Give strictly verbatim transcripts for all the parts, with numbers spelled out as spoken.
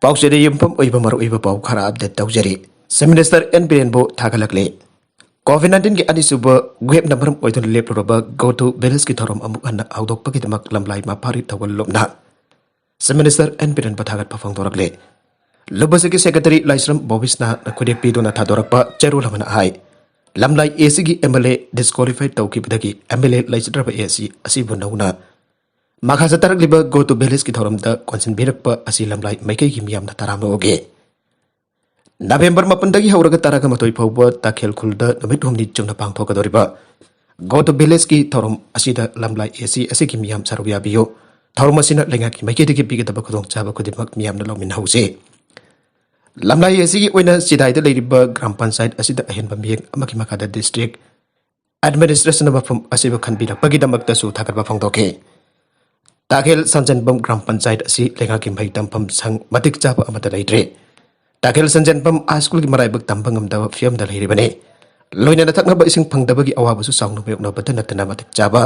ꯄꯥꯎꯆꯦꯗ ꯌꯨꯝꯐꯝ ꯑꯣꯏꯕ ꯃꯔꯨꯑꯣꯏꯕ ꯄꯥꯎ ꯈꯔ ꯑꯞꯗꯦꯠ ꯇꯧꯖꯔꯤ꯫ ꯆꯤꯐ ꯃꯤꯅꯤꯁꯇꯔ ꯑꯦꯟ ꯕꯤꯔꯦꯟꯕꯨ ꯊꯥꯒꯠꯂꯛꯂꯦ꯫ ꯀꯣꯚꯤꯗ ꯅꯥꯏꯟꯇꯤꯟꯒꯤ ꯑꯅꯤꯁꯨꯕ ꯋꯦꯕꯅ ꯃꯔꯝ ꯑꯣꯏꯗꯨꯅ ꯂꯦꯞꯂꯨꯔꯕ ꯒꯣ ꯇꯨ ꯚꯤꯂꯦꯖꯀꯤ ꯊꯧꯔꯝ ꯑꯃꯨꯛ ꯍꯟꯅ ꯍꯧꯗꯣꯛꯄꯒꯤꯗꯃꯛ ꯂꯝꯂꯥꯏ ꯃꯐꯥꯔꯤ ꯊꯧꯒꯜ ꯂꯨꯞꯅ ꯆꯤꯐ ꯃꯤꯅꯤꯁꯇꯔ ꯑꯦꯟ ꯕꯤꯔꯦꯟꯕꯨ ꯊꯥꯒꯠꯄ ꯐꯣꯡꯗꯣꯔꯛꯂꯦ꯫ ꯂꯨꯕꯁꯤꯒꯤ ꯁꯦꯀ꯭ꯔꯦꯇꯔꯤ ꯂꯥꯏꯁ꯭ꯔꯝ ꯕꯣꯕꯤꯁꯅ ꯈꯨꯗꯦꯞ ꯄꯤꯗꯨꯅ ꯊꯥꯗꯣꯔꯛꯄ ꯆꯦꯔꯣꯜ ꯑꯃꯅ ꯍꯥꯏ, ꯂꯝꯂꯥꯏ ꯑꯦ ꯁꯤꯒꯤ ꯑꯦꯝ ꯑꯦꯜ ꯑꯦ ꯗꯤꯁꯀ꯭ꯋꯥꯂꯤꯐꯥꯏ ꯇꯧꯈꯤꯕꯗꯒꯤ ꯑꯦꯝ ꯑꯦꯜ ꯑꯦ ꯂꯩꯖꯗ꯭ꯔꯕ ꯑꯦ ꯁꯤ ꯑꯁꯤꯕꯨ ꯅꯧꯅ ꯃꯈꯥ ꯆꯠꯊꯔꯛꯂꯤꯕ ꯒꯣ ꯇꯨ ꯚꯤꯂꯦꯖꯀꯤ ꯊꯧꯔꯝꯗ ꯀꯣꯟꯁꯤꯟꯕꯤꯔꯛꯄ ꯑꯁꯤ ꯂꯝꯂꯥꯏ ꯃꯥꯏꯀꯩꯒꯤ ꯃꯤꯌꯥꯝꯅ ꯇꯔꯥꯝꯅ ꯑꯣꯛꯏ꯫ ꯅꯕꯦꯝꯕꯔ ꯃꯥꯄꯟꯗꯒꯤ ꯍꯧꯔꯒ ꯇꯔꯥꯃꯥꯊꯣꯏ ꯐꯥꯎꯕ ꯇꯥꯈꯦꯜ ꯈꯨꯜꯗ ꯅꯨꯃꯤꯠ ꯍꯨꯝꯅꯤ ꯆꯨꯝꯅ ꯄꯥꯡꯊꯣꯛꯀꯗꯧꯔꯤꯕ ꯒꯣ ꯇꯨ ꯚꯤꯂꯦꯖꯀꯤ ꯊꯧꯔꯝ ꯑꯁꯤꯗ ꯂꯝꯂꯥꯏ ꯑꯦ ꯁꯤ ꯑꯁꯤꯒꯤ ꯃꯤꯌꯥꯝ ꯁꯔꯨꯛ ꯌꯥꯕꯤꯌꯨ꯫ ꯊꯧꯔꯝ ꯑꯁꯤꯅ ꯂꯩꯉꯥꯛꯀꯤ ꯃꯥꯏꯀꯩꯗꯒꯤ ꯄꯤꯒꯗꯕ ꯈꯨꯗꯣꯡꯆꯥꯕ ꯈꯨꯗꯤꯡꯃꯛ ꯃꯤꯌꯥꯝꯅ ꯂꯧꯃꯤꯟꯅꯍꯧꯁꯤ꯫ ꯂꯝꯂꯥꯏ ꯑꯦ ꯁꯤꯒꯤ ꯑꯣꯏꯅ ꯆꯤꯗꯥꯏꯗ ꯂꯩꯔꯤꯕ ꯒ꯭ꯔꯥꯝ ꯄꯟꯆꯥꯌꯠ ꯑꯁꯤꯗ ꯑꯍꯦꯟꯕ ꯃꯤꯠꯌꯦꯡ ꯑꯃꯒꯤ ꯃꯈꯥꯗ ꯗꯤꯁꯇ꯭ꯔꯤꯛ ꯑꯦꯗꯃꯤꯅꯤꯁꯇ꯭ꯔꯦꯁꯟꯅ ꯃꯐꯝ ꯑꯁꯤꯕꯨ ꯈꯟꯕꯤꯔꯛꯄꯒꯤꯗꯃꯛꯇꯁꯨ ꯊꯥꯒꯠꯄ ꯐꯣꯡꯗꯣꯛꯈꯤ꯫ ꯇꯥꯈꯦꯜ ꯁꯟꯖꯦꯟꯕꯝ ꯒ꯭ꯔꯥꯝ ꯄꯟꯆꯥꯌꯠ ꯑꯁꯤ ꯂꯩꯉꯥꯛꯀꯤ ꯃꯍꯩ ꯇꯝꯐꯝ ꯁꯪ ꯃꯇꯤꯛ ꯆꯥꯕ ꯑꯃꯠꯇ ꯂꯩꯇ꯭ꯔꯦ꯫ ꯇꯥꯈꯦꯜ ꯁꯟꯖꯦꯟꯕꯝ ꯍꯥꯏ ꯁ꯭ꯀꯨꯜꯒꯤ ꯃꯔꯥꯏꯕꯛ ꯇꯝꯕ ꯉꯝꯗꯕ ꯐꯤꯕꯝꯗ ꯂꯩꯔꯤꯕꯅꯤ꯫ ꯂꯣꯏꯅꯅ ꯊꯛꯅꯕ ꯏꯁꯤꯡ ꯐꯪꯗꯕꯒꯤ ꯑꯋꯥꯕꯁꯨ ꯆꯥꯎꯅ ꯃꯥꯌꯣꯛꯅꯕꯇ ꯅꯠꯇꯅ ꯃꯇꯤꯛ ꯆꯥꯕ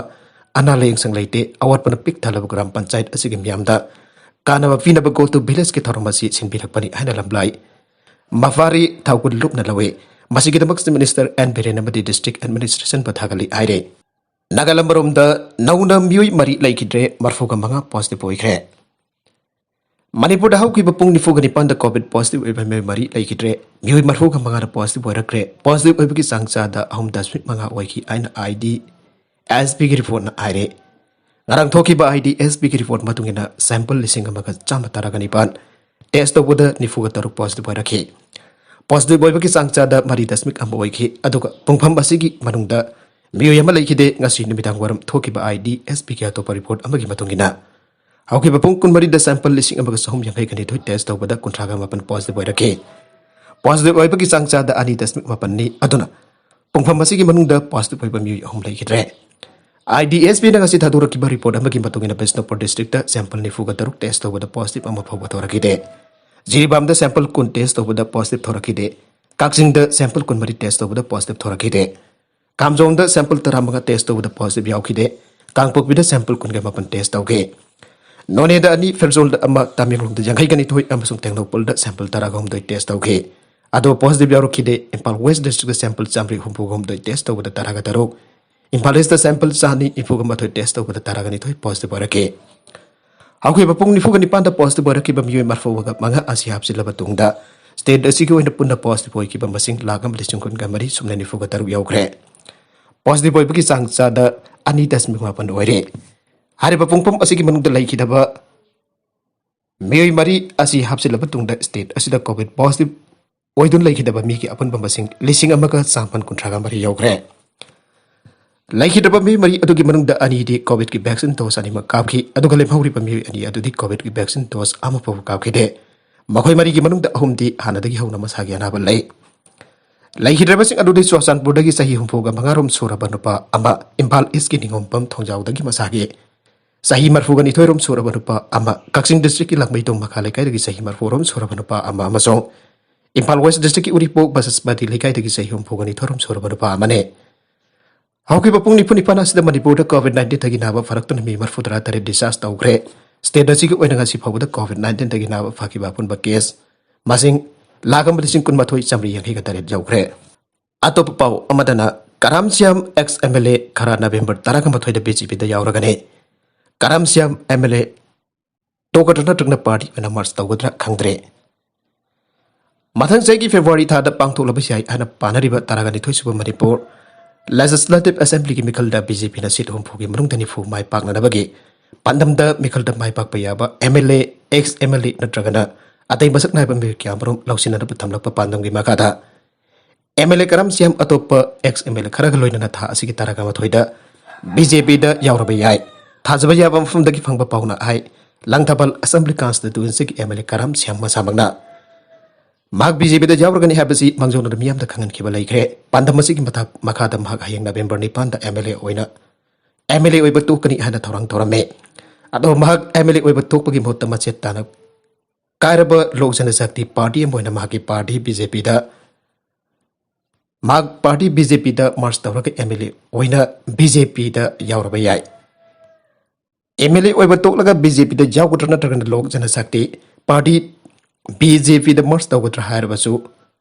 ꯑꯅꯥ ꯂꯥꯌꯦꯡ ꯁꯪ ꯂꯩꯇꯦ꯫ ꯑꯋꯥꯠꯄꯅ ꯄꯤꯛ ꯊꯜꯂꯕ ꯒ꯭ꯔꯥꯝ ꯄꯟꯆꯥꯌꯠ ꯑꯁꯤꯒꯤ ꯃꯤꯌꯥꯝꯗ ꯀꯥꯟꯅꯕ ꯄꯤꯅꯕ ꯒꯣ ꯇꯨ ꯚꯤꯂꯦꯖꯀꯤ ꯊꯧꯔꯝ ꯑꯁꯤ ꯁꯤꯟꯕꯤꯔꯛꯄꯅꯤ ꯍꯥꯏꯅ ꯂꯝꯂꯥꯏ ꯃꯐꯥꯔꯤ ꯊꯧꯒꯜ ꯂꯨꯞꯅ ꯂꯧꯏ꯫ ꯃꯁꯤꯒꯤꯗꯃꯛ ꯆꯤꯐ ꯃꯤꯅꯤꯁꯇꯔ ꯑꯦꯟ ꯕꯤꯔꯦꯟ ꯑꯃꯗꯤ ꯗꯤꯁꯇ꯭ꯔꯤꯛ ꯑꯦꯗꯃꯤꯅꯤꯁꯇ꯭ꯔꯦꯁꯟꯕꯨ ꯊꯥꯒꯠꯂꯤ ꯍꯥꯏꯔꯦ꯫ ꯅꯥꯒꯥꯂꯦꯟ ꯃꯔꯣꯝꯗ ꯅꯧꯅ ꯃꯤꯑꯣꯏ ꯃꯔꯤ ꯂꯩꯈꯤꯗ꯭ꯔꯦ, ꯃꯔꯤꯐꯨꯒ ꯃꯉꯥ ꯄꯣꯖꯤꯇꯤꯚ ꯑꯣꯏꯈ꯭ꯔꯦ꯫ ꯃꯅꯤꯄꯨꯔꯗ ꯍꯧꯈꯤꯕ ꯄꯨꯡ ꯅꯤꯐꯨꯒ ꯅꯤꯄꯥꯟꯗ ꯀꯣꯚꯤꯗ ꯄꯣꯖꯤꯇꯤꯚ ꯑꯣꯏꯕ ꯃꯤꯑꯣꯏ ꯃꯔꯤ ꯂꯩꯈꯤꯗ꯭ꯔꯦ꯫ ꯃꯤꯑꯣꯏ ꯃꯔꯤꯐꯨꯒ ꯃꯉꯥꯅ ꯄꯣꯖꯤꯇꯤꯚ ꯑꯣꯏꯔꯛꯈ꯭ꯔꯦ꯫ ꯄꯣꯖꯤꯇꯤꯚ ꯑꯣꯏꯕꯒꯤ ꯆꯥꯡ ꯆꯥꯗ ꯑꯍꯨꯝ ꯗꯁꯃꯤꯛ ꯃꯉꯥ ꯑꯣꯏꯈꯤ ꯍꯥꯏꯅ ꯑꯥꯏ ꯗꯤ ꯑꯦꯁ ꯄꯤꯒꯤ ꯔꯤꯄꯣꯔꯠꯅ ꯍꯥꯏꯔꯦ꯫ ꯉꯔꯥꯡ ꯊꯣꯛꯈꯤꯕ ꯑꯥꯏ ꯗꯤ ꯑꯦꯁ ꯄꯤꯒꯤ ꯔꯤꯄꯣꯔꯠ ꯃꯇꯨꯡ ꯏꯟꯅ ꯁꯦꯝꯄꯜ ꯂꯤꯁꯤꯡ ꯑꯃꯒ ꯆꯥꯝꯃ ꯇꯔꯥꯒ ꯅꯤꯄꯥꯟ ꯇꯦꯁ ꯇꯧꯕꯗ ꯅꯤꯐꯨꯒ ꯇꯔꯨꯛ ꯄꯣꯖꯤꯇꯤꯚ ꯑꯣꯏꯔꯛꯈꯤ꯫ ꯄꯣꯖꯤꯇꯤꯚ ꯑꯣꯏꯕꯒꯤ ꯆꯥꯡ ꯆꯥꯗ ꯃꯔꯤ ꯗꯁꯃꯤꯛ ꯑꯃ ꯑꯣꯏꯈꯤ꯫ ꯑꯗꯨꯒ ꯄꯨꯡꯐꯝ ꯑꯁꯤꯒꯤ ꯃꯅꯨꯡꯗ ꯃꯤꯑꯣꯏ ꯑꯃ ꯂꯩꯈꯤꯗꯦ꯫ ꯉꯁꯤ ꯅꯨꯃꯤꯗꯥꯡ ꯋꯥꯏꯔꯝ ꯊꯣꯛꯈꯤꯕ ꯑꯥꯏ ꯗꯤ ꯑꯦꯁ ꯄꯤꯒꯤ ꯑꯇꯣꯞꯄ ꯔꯤꯄꯣꯔꯠ ꯑꯃꯒꯤ ꯃꯇꯨꯡ ꯏꯟꯅ, ꯍꯧꯈꯤꯕ ꯄꯨꯡ ꯀꯨꯟꯃꯔꯤꯗ ꯁꯦꯝꯄꯜ ꯂꯤꯁꯤꯡ ꯑꯃꯒ ꯆꯍꯨꯝ ꯌꯥꯡꯈꯩꯒ ꯅꯤꯊꯣꯏ ꯇꯦꯁ ꯇꯧꯕꯗ ꯀꯨꯟꯊ꯭ꯔꯥꯒ ꯃꯥꯄꯟ ꯄꯣꯖꯤꯇꯤꯚ ꯑꯣꯏꯔꯛꯈꯤ꯫ ꯄꯣꯖꯤꯇꯤꯚ ꯑꯣꯏꯕꯒꯤ ꯆꯥꯡ ꯆꯥꯗ ꯑꯅꯤ ꯗꯁꯃꯤꯛ ꯃꯥꯄꯟꯅꯤ꯫ ꯑꯗꯨꯅ ꯄꯨꯡꯐꯝ ꯑꯁꯤꯒꯤ ꯃꯅꯨꯡꯗ ꯄꯣꯖꯤꯇꯤꯚ ꯑꯣꯏꯕ ꯃꯤꯑꯣꯏ ꯑꯍꯨꯝ ꯂꯩꯈꯤꯗ꯭ꯔꯦ꯫ ꯑꯥꯏ ꯗꯤ ꯑꯦꯁ ꯄꯤꯅ ꯉꯁꯤ ꯊꯥꯗꯣꯔꯛꯈꯤꯕ ꯔꯤꯄꯣꯔꯠ ꯑꯃꯒꯤ ꯃꯇꯨꯡ ꯏꯟꯅ, ꯕꯤꯁꯅꯨꯄꯨꯔ ꯗꯤꯁꯇ꯭ꯔꯤꯛꯇ ꯁꯦꯝꯄꯜ ꯅꯤꯐꯨꯒ ꯇꯔꯨꯛ ꯇꯦꯁ ꯇꯧꯕꯗ ꯄꯣꯖꯤꯇꯤꯚ ꯑꯃ ꯐꯥꯎꯕ ꯊꯣꯔꯛꯈꯤꯗꯦ꯫ ꯖꯤꯔꯤꯕꯥꯝꯗ ꯁꯦꯝꯄꯜ ꯀꯨꯟ ꯇꯦꯁ ꯇꯧꯕꯗ ꯄꯣꯖꯤꯇꯤꯚ ꯊꯣꯔꯛꯈꯤꯗꯦ꯫ ꯀꯛꯆꯤꯡꯗ ꯁꯦꯝꯄꯜ ꯀꯨꯟꯃꯔꯤ ꯇꯦꯁ ꯇꯧꯕꯗ ꯄꯣꯖꯤꯇꯤꯚ ꯊꯣꯔꯛꯈꯤꯗꯦ꯫ ꯀꯥꯝꯖꯣꯡꯗ ꯁꯦꯝꯄꯜ ꯇꯔꯥꯃꯉꯥ ꯇꯦꯁ ꯇꯧꯕꯗ ꯄꯣꯖꯤꯇꯤꯚ ꯌꯥꯎꯈꯤꯗꯦ꯫ ꯀꯥꯡꯄꯣꯛꯄꯤꯗ ꯁꯦꯝꯄꯜ ꯀꯨꯟꯒ ꯃꯥꯄꯟ ꯇꯦꯁ ꯇꯧꯈꯤ꯫ ꯅꯣꯅꯦꯗ ꯑꯅꯤ, ꯐꯦꯔꯖꯣꯜꯗ ꯑꯃ, ꯇꯃꯦꯡꯂꯣꯡꯗ ꯌꯥꯡꯈꯩꯒ ꯅꯤꯊꯣꯏ ꯑꯃꯁꯨꯡ ꯇꯦꯡꯅꯧꯄꯜꯗ sample ꯇꯔꯥꯒ ꯍꯨꯝꯗꯣꯏ test ꯇꯧꯈꯤ꯫ ꯑꯗꯣ positive ꯌꯥꯎꯔꯛꯈꯤꯗꯦ꯫ Imphal West District sample ꯆꯥꯝꯃꯔꯤ ꯍꯨꯝꯐꯨꯒ ꯍꯨꯝꯗꯣꯏ test ꯇꯧꯕꯗ ꯇꯔꯥꯒ ꯇꯔꯨꯛ, ꯏꯝꯐꯥꯜ Eastꯇ sample ꯆꯥꯅꯤ ꯅꯤꯐꯨꯒ ꯃꯥꯊꯣꯏ test ꯇꯧꯕꯗ ꯇꯔꯥꯒ ꯅꯤꯊꯣꯏ positive ꯑꯣꯏꯔꯛꯈꯤ꯫ ꯍꯧꯈꯤꯕ ꯄꯨꯡ ꯅꯤꯐꯨꯒ ꯅꯤꯄꯥꯟꯗ positive ꯑꯣꯏꯔꯛꯈꯤꯕ ꯃꯤꯑꯣꯏ ꯃꯔꯐꯨꯒ ꯃꯉꯥ ꯑꯁꯤ ꯍꯥꯞꯆꯤꯜꯂꯕ ꯇꯨꯡꯗ, state ꯑꯁꯤꯒꯤ ꯑꯣꯏꯅ ꯄꯨꯟꯅ positive ꯑꯣꯏꯈꯤꯕ ꯃꯁꯤꯡ ꯂꯥꯈ ꯑꯃ ꯂꯤꯁꯤꯡ ꯀꯨꯟꯒ ꯃꯔꯤ ꯁꯨꯞꯅ ꯅꯤꯐꯨꯒ ꯇꯔꯨꯛ ꯌꯧꯈ꯭ꯔꯦ꯫ Positive ꯑꯣꯏꯕꯒꯤ ꯆꯥꯡ ꯆꯥꯗ ꯑꯅꯤ ꯗꯁꯃꯤꯛ ꯃꯥꯄꯟ ꯑꯣꯏꯔꯦ꯫ ꯍꯥꯏꯔꯤꯕ ꯄꯨꯡꯐꯝ ꯑꯁꯤꯒꯤ ꯃꯅꯨꯡꯗ ꯂꯩꯈꯤꯗꯕ ꯃꯤꯑꯣꯏ ꯃꯔꯤ ꯑꯁꯤ ꯍꯥꯞꯆꯤꯜꯂꯕ ꯇꯨꯡꯗ, state ꯑꯁꯤꯗ COVID positive ꯑꯣꯏꯗꯨꯅ ꯂꯩꯈꯤꯗꯕ ꯃꯤꯒꯤ ꯑꯄꯨꯟꯕ ꯃꯁꯤꯡ ꯂꯤꯁꯤꯡ ꯑꯃꯒ ꯆꯥꯃꯥꯄꯟ ꯀꯨꯟꯊ꯭ꯔꯥꯒ ꯃꯔꯤ ꯌꯧꯈ꯭ꯔꯦ꯫ ꯂꯩꯈꯤꯗ꯭ꯔꯕ ꯃꯤꯑꯣꯏ ꯃꯔꯤ ꯑꯗꯨꯒꯤ ꯃꯅꯨꯡꯗ ꯑꯅꯤꯗꯤ COVIDꯀꯤ vaccine dose ꯑꯅꯤꯃꯛ ꯀꯥꯞꯈꯤ, ꯑꯗꯨꯒ ꯂꯦꯝꯍꯧꯔꯤꯕ ꯃꯤꯑꯣꯏ ꯑꯅꯤ ꯑꯗꯨꯗꯤ COVIDꯀꯤ vaccine dose ꯑꯃ ꯐꯥꯎꯕ ꯀꯥꯞꯈꯤꯗꯦ꯫ ꯃꯈꯣꯏ ꯃꯔꯤꯒꯤ ꯃꯅꯨꯡꯗ ꯑꯍꯨꯝꯗꯤ ꯍꯥꯟꯅꯗꯒꯤ ꯍꯧꯅ ꯃꯁꯥꯒꯤ ꯑꯅꯥꯕ ꯂꯩ꯫ ꯂꯩꯈꯤꯗ꯭ꯔꯕꯁꯤꯡ ꯑꯗꯨꯗꯤ ꯆꯨꯔꯆꯥꯟꯄꯨꯔꯗꯒꯤ ꯆꯍꯤ ꯍꯨꯝꯐꯨꯒ ꯃꯉꯥ ꯔꯣꯝ ꯁꯨꯔꯕ ꯅꯨꯄꯥ ꯑꯃ, ꯏꯝꯐꯥꯜ Eastꯀꯤ ꯅꯤꯉꯣꯝꯕꯝ ꯊꯣꯡꯖꯥꯎꯗꯒꯤ ꯃꯁꯥꯒꯤ ꯆꯍꯤ ꯃꯔꯐꯨꯒ ꯅꯤꯊꯣꯏ ꯔꯣꯝ ꯁꯨꯔꯕ ꯅꯨꯄꯥ ꯑꯃ, ꯀꯛꯆꯤꯡ Districtꯀꯤ ꯂꯥꯡꯃꯩꯗꯣꯡ ꯃꯈꯥ ꯂꯩꯀꯥꯏꯗꯒꯤ ꯆꯍꯤ ꯃꯔꯐꯨ ꯔꯣꯝ ꯁꯨꯔꯕ ꯅꯨꯄꯥ ꯑꯃ ꯑꯃꯁꯨꯡ ꯏꯝꯐꯥꯜ West Districtꯀꯤ ꯎꯔꯤꯄꯣꯛ ꯕꯁꯁꯄꯇꯤ ꯂꯩꯀꯥꯏꯗꯒꯤ ꯆꯍꯤ ꯍꯨꯝꯐꯨꯒ ꯅꯤꯊꯣꯏ ꯔꯣꯝ ꯁꯨꯔꯕ ꯅꯨꯄꯥ ꯑꯃꯅꯤ꯫ ꯍꯧꯈꯤꯕ ꯄꯨꯡ ꯅꯤꯐꯨ ꯅꯤꯄꯥꯟ ꯑꯁꯤꯗ ꯃꯅꯤꯄꯨꯔꯗ COVID nineteenꯗꯒꯤ ꯅꯥꯕ ꯐꯔꯛꯇꯨꯅ ꯃꯤ ꯃꯔꯐꯨ ꯇꯔꯥ ꯇꯔꯦꯠ discharge ꯇꯧꯈ꯭ꯔꯦ꯫ State ꯑꯁꯤꯒꯤ ꯑꯣꯏꯅ ꯉꯁꯤ ꯐꯥꯎꯕꯗ COVID nineteenꯗꯒꯤ ꯅꯥꯕ ꯐꯈꯤꯕ ꯑꯄꯨꯟꯕ case ꯃꯁꯤꯡ ꯂꯥꯈ ꯑꯃ ꯂꯤꯁꯤꯡ ꯀꯨꯟꯃꯥꯊꯣꯏ ꯆꯥꯃꯔꯤ ꯌꯥꯡꯈꯩꯒ ꯇꯔꯦꯠ ꯌꯧꯈ꯭ꯔꯦ꯫ ꯑꯇꯣꯞꯄ ꯄꯥꯎ ꯑꯃꯗꯅ, ꯀꯔꯥꯝ ꯁ꯭ꯌꯥꯝ ex MLA ꯈꯔ November ꯇꯔꯥꯒ ꯃꯥꯊꯣꯏꯗ BJPꯗ ꯌꯥꯎꯔꯒꯅꯤ꯫ ꯀꯔꯥꯝ ꯁ꯭ꯌꯥꯝ MLA ꯇꯣꯛꯀꯗ꯭ꯔꯥ ꯅꯠꯇ꯭ꯔꯒꯅ party ꯑꯣꯏꯅ merge ꯇꯧꯒꯗ꯭ꯔꯥ ꯈꯪꯗ꯭ꯔꯦ꯫ ꯃꯊꯪ ꯆꯍꯤꯒꯤ February ꯊꯥꯗ ꯄꯥꯡꯊꯣꯛꯂꯕꯁꯨ ꯌꯥꯏ ꯍꯥꯏꯅ ꯄꯥꯅꯔꯤꯕ ꯇꯔꯥꯒ ꯅꯤꯊꯣꯏ ꯁꯨꯕ ꯃꯅꯤꯄꯨꯔ Legislative Assemblyꯒꯤ ꯃꯤꯈꯜꯗ BJPꯅ seat ꯍꯨꯝꯐꯨꯒꯤ ꯃꯅꯨꯡꯗ ꯅꯤꯐꯨ ꯃꯥꯏ ꯄꯥꯛꯅꯅꯕꯒꯤ ꯄꯥꯟꯗꯝꯗ ꯃꯤꯈꯜꯗ ꯃꯥꯏ ꯄꯥꯛꯄ ꯌꯥꯕ MLA, ex MLA ꯅꯠꯇ꯭ꯔꯒꯅ ꯑꯇꯩ ꯃꯁꯛ ꯅꯥꯏꯕ ꯃꯤꯑꯣꯏ ꯀꯌꯥꯃꯔꯨꯝ ꯂꯧꯁꯤꯟꯅꯅꯕ ꯊꯝꯂꯛꯄ ꯄꯥꯟꯗꯝꯒꯤ ꯃꯈꯥꯗ MLA ꯀꯔꯥꯝ ꯁ꯭ꯌꯥꯝ ꯑꯇꯣꯞꯄ ex MLA ꯈꯔꯒ ꯂꯣꯏꯅꯅ ꯊꯥ ꯑꯁꯤꯒꯤ ꯇꯔꯥꯒ ꯃꯥꯊꯣꯏꯗ BJPꯗ ꯌꯥꯎꯔꯕ ꯌꯥꯏ꯫ ꯊꯥꯖꯕ ꯌꯥꯕ ꯃꯐꯝꯗꯒꯤ ꯐꯪꯕ ꯄꯥꯎꯅ ꯍꯥꯏ, ꯂꯪꯊꯕꯥꯜ Assembly Constituencyꯒꯤ MLA ꯀꯔꯥꯝ ꯁ꯭ꯌꯥꯝ ꯃꯁꯥꯃꯛꯅ ꯃꯍꯥꯛ BJPꯗ ꯌꯥꯎꯔꯒꯅꯤ ꯍꯥꯏꯕꯁꯤ ꯃꯥꯡꯖꯧꯅꯅ ꯃꯤꯌꯥꯝꯗ ꯈꯪꯍꯟꯈꯤꯕ ꯂꯩꯈ꯭ꯔꯦ꯫ ꯄꯥꯟꯗꯝ ꯑꯁꯤꯒꯤ ꯃꯊꯛ-, ꯃꯈꯥꯗ ꯃꯍꯥꯛ ꯍꯌꯦꯡ November ꯅꯤꯄꯥꯟꯗ MLA ꯑꯣꯏꯅ, MLA ꯑꯣꯏꯕ ꯇꯣꯛꯀꯅꯤ ꯍꯥꯏꯅ ꯊꯧꯔꯥꯡ ꯇꯧꯔꯝꯃꯤ꯫ ꯑꯗꯣ ꯃꯍꯥꯛ MLA ꯑꯣꯏꯕ ꯇꯣꯛꯄꯒꯤ ꯃꯍꯨꯠꯇ ꯃꯆꯦꯠ ꯇꯥꯅ ꯀꯥꯏꯔꯕ ꯂꯣꯛ ꯖꯅꯁꯛꯇꯤ party ꯑꯃ ꯑꯣꯏꯅ ꯃꯍꯥꯛꯀꯤ party BJPꯗ, ꯃꯍꯥꯛ party BJPꯗ merge ꯇꯧꯔꯒ MLA ꯑꯣꯏꯅ BJPꯗ ꯌꯥꯎꯔꯕ ꯌꯥꯏ꯫ ꯑꯦꯝ ꯑꯦꯜ ꯑꯦ ꯑꯣꯏꯕ ꯇꯣꯛꯂꯒ ꯕꯤ ꯖꯦ ꯄꯤꯗ ꯌꯥꯎꯒꯗ꯭ꯔꯥ ꯅꯠꯇ꯭ꯔꯒꯅ ꯂꯣꯛ ꯖꯅ ꯁꯛꯇꯤ ꯄꯥꯔꯇꯤ ꯕꯤ ꯖꯦ ꯄꯤꯗ ꯃꯔꯁ ꯇꯧꯒꯗ꯭ꯔꯥ ꯍꯥꯏꯔꯕꯁꯨ